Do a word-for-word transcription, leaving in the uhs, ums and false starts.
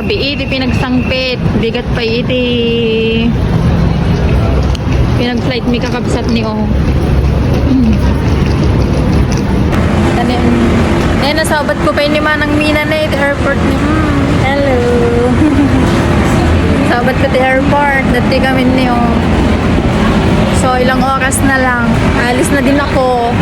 Iti pinagsangpit, bigat pa iti pinag-flight mi kakabsat ni, oh. Tanim. Eh, nasabat ko pa ni Manang Mina na iti airport ni. Hmm, hello. Sabat ko ti airport. Dati kami ni, oh. So, ilang oras na lang. Alis na din ako.